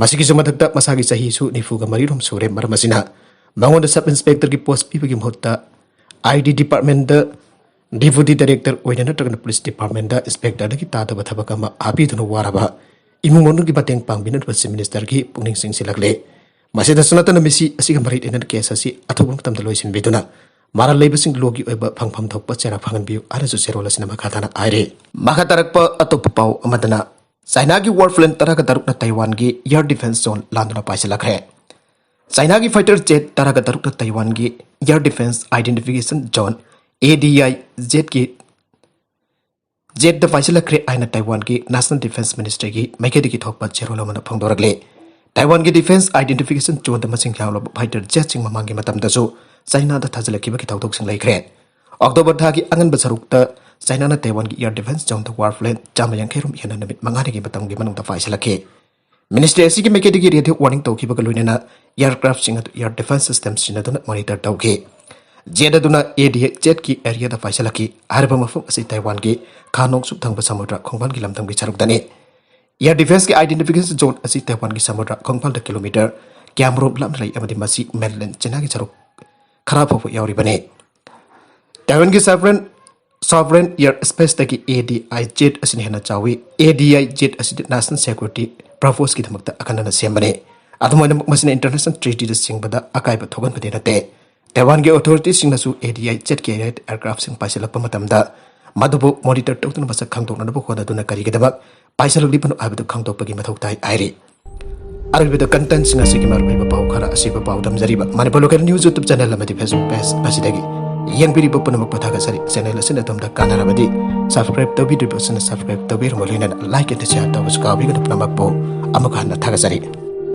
ꯃꯁꯤꯒꯤꯁꯨ ꯃꯊꯛꯇ ꯃꯁꯥꯒꯤ ꯆꯍꯤꯁꯨ ꯅꯤꯐꯨꯒ ꯃꯔꯤꯔꯣꯝ ꯁꯨꯔꯦ꯫ ꯃꯔꯝ ꯑꯁꯤꯅ ꯃꯉꯣꯟꯗ ꯁꯕ ꯏꯟꯁꯄꯦꯛꯇꯔꯒꯤ ꯄꯣꯁ ꯄꯤꯕꯒꯤ ꯃꯍꯨꯠꯇ ꯑꯥꯏ ꯗꯤ ꯗꯤꯄꯥꯔꯠꯃꯦꯟꯗ ꯗꯤꯄꯨꯇꯤ ꯗꯥꯏꯔꯦꯛꯇꯔ ꯑꯣꯏꯅ ꯅꯠꯇ꯭ꯔꯒꯅ ꯄꯨꯂꯤꯁ ꯗꯤꯄꯥꯔꯠꯃꯦꯟꯗ ꯏꯟꯁꯄꯦꯛꯇꯔꯗꯒꯤ ꯇꯥꯗꯕ ꯊꯕꯛ ꯑꯃ ꯍꯥꯞꯄꯤꯗꯨꯅ ꯋꯥꯔꯕ ꯏꯃꯨꯡ ꯃꯅꯨꯡꯒꯤ ꯃꯇꯦꯡ ꯄꯥꯡꯕꯤꯅꯕ ꯆꯤꯐ ꯃꯤꯅꯤꯁꯇꯔꯒꯤ ꯄꯨꯛꯅꯤꯡ ꯆꯤꯡꯁꯤꯜꯂꯛꯂꯦ꯫ ꯃꯁꯤꯗꯁꯨ ꯅꯠꯇꯅ ꯃꯤꯁꯤ ꯑꯁꯤꯒ ꯃꯔꯤ ꯂꯩꯅꯅ ꯀꯦꯁ ꯑꯁꯤ ꯑꯊꯨꯕ ꯃꯇꯝꯗ ꯂꯣꯏꯁꯤꯟꯕꯤꯗꯨꯅ ꯃꯔꯥꯜ ꯂꯩꯕꯁꯤꯡ ꯂꯣꯒꯤ ꯑꯣꯏꯕ ꯐꯪꯐꯝ ꯊꯣꯛꯄ ꯆꯩꯔꯥꯛ ꯐꯪꯍꯟꯕꯤꯌꯨ ꯍꯥꯏꯅꯁꯨ ꯆꯦꯔꯣꯜ ꯑꯁꯤꯅ ꯃꯈꯥ ꯇꯥꯅ ꯍꯥꯏꯔꯤ꯫ ꯃꯈꯥ ꯇꯥꯔꯛꯄ ꯑꯇꯣꯞꯄ ꯄꯥꯎ ꯑꯃꯗꯅ ꯆꯥꯏꯅꯥꯒꯤ ꯋꯥꯔ ꯄ꯭ꯂꯦꯟ ꯇꯔꯥꯒ ꯇꯔꯨꯛꯅ ꯇꯥꯏꯋꯥꯟꯒꯤ ꯏꯌꯔ ꯗꯤꯐꯦꯟꯁ ꯖꯣꯟ ꯂꯥꯟꯗꯨꯅ ꯄꯥꯏꯁꯤꯜꯂꯛꯈ꯭ꯔꯦ꯫ ꯆꯥꯏꯅꯥꯒꯤ ꯐꯥꯏꯇꯔ ꯖꯦꯠ ꯇꯔꯥꯒ ꯇꯔꯨꯛꯅ ꯇꯥꯏꯋꯥꯟꯒꯤ air defence identification zone, A D I ꯖꯦꯠꯀꯤ, ꯖꯦꯠꯇ ꯄꯥꯏꯁꯤꯜꯂꯛꯈ꯭ꯔꯦ ꯍꯥꯏꯅ ꯇꯥꯏꯋꯥꯟꯒꯤ ꯅꯦꯁꯅꯦꯜ ꯗꯤꯐꯦꯟꯁ ꯃꯤꯅꯤꯁꯇ꯭ꯔꯤꯒꯤ ꯃꯥꯏꯀꯩꯗꯒꯤ ꯊꯣꯛꯄ ꯆꯦꯔꯣꯜ ꯑꯃꯅ ꯐꯣꯡꯗꯣꯔꯛꯂꯤ꯫ ꯇꯥꯏꯋꯥꯟꯒꯤ ꯗꯤꯐꯦꯟꯁ ꯑꯥꯏꯗꯦꯟꯇꯤꯐꯤꯀꯦꯁꯟ ꯖꯣꯟꯗ ꯃꯁꯤꯡ ꯌꯥꯝꯂꯕ ꯐꯥꯏꯇꯔ ꯖꯦꯠꯁꯤꯡ ꯃꯃꯥꯡꯒꯤ ꯃꯇꯝꯗꯁꯨ ꯆꯥꯏꯅꯥꯗ ꯊꯥꯖꯤꯜꯂꯛꯈꯤꯕꯒꯤ ꯊꯧꯗꯣꯛꯁꯤꯡ ꯂꯩꯈ꯭ꯔꯦ꯫ ꯑꯣꯛꯇꯣꯕꯔ ꯊꯥꯒꯤ ꯑꯉꯟꯕ ꯁꯔꯨꯛꯇ ꯆꯥꯏꯅꯥꯅ ꯇꯥꯏꯋꯥꯟꯒꯤ ꯏꯌꯔ ꯗꯤꯐꯦꯟꯁ ꯖꯣꯟꯗ ꯋꯥꯔ ꯄ꯭ꯂꯦꯟ ꯆꯥꯝꯃ ꯌꯥꯡꯈꯩ ꯔꯣꯝ ꯍꯦꯟꯅ ꯅꯨꯃꯤꯠ ꯃꯉꯥꯅꯤꯒꯤ ꯃꯇꯝꯒꯤ ꯃꯅꯨꯡꯗ ꯄꯥꯏꯁꯤꯜꯂꯛꯈꯤ꯫ ꯃꯤꯅꯤꯁꯇ꯭ꯔꯤ ꯑꯁꯤꯒꯤ ꯃꯥꯏꯀꯩꯗꯒꯤ ꯔꯦꯗꯤꯑꯣ ꯋꯥꯔꯅꯤꯡ ꯇꯧꯈꯤꯕꯒ ꯂꯣꯏꯅꯅ ꯏꯌꯔꯀ꯭ꯔꯥꯐꯁꯤꯡ ꯑꯗꯨ ꯏꯌꯔ ꯗꯤꯐꯦꯟꯁ ꯁꯤꯁꯇꯦꯝ ꯁꯤꯖꯤꯟꯅꯗꯨꯅ ꯃꯣꯅꯤꯇꯔ ꯇꯧꯈꯤ꯫ ꯖꯦꯠ ꯑꯗꯨꯅ ꯑꯦ ꯗꯤ ꯑꯦ ꯖꯦꯠꯀꯤ ꯑꯦꯔꯤꯌꯥꯗ ꯄꯥꯏꯁꯤꯜꯂꯛꯈꯤ꯫ ꯍꯥꯏꯔꯤꯕ ꯃꯐꯝ ꯑꯁꯤ ꯇꯥꯏꯋꯥꯟꯒꯤ ꯈꯥ ꯅꯣꯡꯆꯨꯞ ꯊꯪꯕ ꯁꯃꯨꯗ꯭ꯔ ꯈꯣꯡꯕꯥꯜꯒꯤ ꯂꯝꯗꯝꯒꯤ ꯁꯔꯨꯛꯇꯅꯤ꯫ ꯏꯌꯔ ꯗꯤꯐꯦꯟꯁꯀꯤ ꯑꯥꯏꯗꯦꯟꯇꯤꯐꯤꯀꯦꯁꯟ ꯖꯣꯟ ꯑꯁꯤ ꯇꯥꯏꯋꯥꯟꯒꯤ ꯁꯃꯨꯗ꯭ꯔ ꯈꯣꯡꯕꯥꯜꯗ ꯀꯤꯂꯣꯃꯤꯇꯔ ꯀꯌꯥꯃꯔꯨꯝ ꯂꯥꯞꯅ ꯂꯩ ꯑꯃꯗꯤ ꯃꯁꯤ ꯃꯦꯟꯂꯦꯟ ꯆꯥꯏꯅꯥꯒꯤ ꯁꯔꯨꯛ ꯈꯔ ꯐꯥꯎꯕ ꯌꯥꯎꯔꯤꯕꯅꯤ꯫ ꯇꯥꯏꯋꯥꯟꯒꯤ ꯁꯣꯚꯔꯦꯟ ꯁꯣꯚꯔꯦꯟ ꯑꯦꯌꯔ ꯁ꯭ꯄꯦꯁꯇꯒꯤ ꯑꯦ ꯗꯤ ꯑꯥꯏ ꯖꯦꯠ ꯑꯁꯤꯅ ꯍꯦꯟꯅ ꯆꯥꯎꯏ꯫ ꯑꯦ ꯗꯤ ꯑꯥꯏ ꯖꯦꯠ ꯑꯁꯤꯗꯤ ꯅꯦꯁꯅꯦꯜ ꯁꯦꯀ꯭ꯌꯨꯔꯤꯇꯤ ꯄꯔꯄꯣꯁꯀꯤꯗꯃꯛꯇ ꯑꯈꯟꯅꯅ ꯁꯦꯝꯕꯅꯤ꯫ ꯑꯗꯨꯝ ꯑꯣꯏꯅꯃꯛ, ꯃꯁꯤꯅ ꯏꯟꯇꯔꯅꯦꯁꯅꯦꯜ ꯇ꯭ꯔꯤꯇꯤꯗ ꯆꯤꯡꯕꯗ ꯑꯀꯥꯏꯕ ꯊꯣꯛꯍꯟꯕꯗꯤ ꯅꯠꯇꯦ꯫ ꯇꯥꯏꯋꯥꯟꯒꯤ ꯑꯣꯊꯣꯔꯤꯇꯤꯁꯤꯡꯅꯁꯨ ꯑꯦ ꯗꯤ ꯑꯥꯏ ꯖꯦꯠꯀꯤ ꯑꯦꯌꯔꯀ꯭ꯔꯥꯐꯁꯤꯡ ꯄꯥꯏꯁꯤꯜꯂꯛꯄ ꯃꯇꯝꯗ ꯃꯗꯨꯕꯨ ꯃꯣꯅꯤꯇꯔ ꯇꯧꯗꯨꯅ ꯃꯁꯛ ꯈꯪꯗꯣꯛꯅꯅꯕ ꯍꯣꯠꯅꯗꯨꯅ ꯀꯔꯤꯒꯤꯗꯃꯛ ꯄꯥꯏꯁꯤꯜꯂꯛꯂꯤꯕꯅꯣ ꯍꯥꯏꯕꯗꯨ ꯈꯪꯗꯣꯛꯄꯒꯤ ꯃꯊꯧ ꯇꯥꯏ ꯍꯥꯏꯔꯤ꯫ ꯑꯔꯣꯏꯕꯗ ꯀꯟꯇꯦꯟꯁꯤꯡ ꯑꯁꯤꯒꯤ ꯃꯔꯨꯑꯣꯏꯕ ꯄꯥꯎ ꯈꯔ ꯑꯁꯤꯕ ꯄꯥꯎ ꯇꯝꯖꯔꯤꯕ Manipur local news YouTube channel ꯑꯃꯗꯤ ꯐꯦꯁꯕꯨꯛ ꯄꯦꯖ ꯑꯁꯤꯗꯒꯤ ꯌꯦꯡꯕꯤꯔꯤꯕ ꯄꯨꯝꯅꯃꯛꯄꯨ ꯊꯥꯒꯠꯆꯔꯤ꯫ ꯆꯦꯅꯦꯜ ꯑꯁꯤꯅ ꯑꯗꯣꯝꯗ ꯀꯥꯟꯅꯔꯕꯗꯤ ꯁꯕꯁꯀ꯭ꯔꯥꯏꯕ ꯇꯧꯕꯤꯗ꯭ꯔꯤꯕꯁꯤꯡꯅ ꯁꯕꯁꯀ꯭ꯔꯥꯏꯕ ꯇꯧꯕꯤꯔꯝꯕ ꯂꯣꯏꯅꯅ ꯂꯥꯏꯛ ꯑꯦꯟ ꯁꯤꯌꯥꯔ ꯇꯧꯕꯁꯨ ꯀꯥꯎꯕꯤꯒꯅꯨ꯫ ꯄꯨꯝꯅꯃꯛꯄꯨ ꯑꯃꯨꯛ ꯍꯟꯅ ꯊꯥꯒꯠꯆꯔꯤ꯫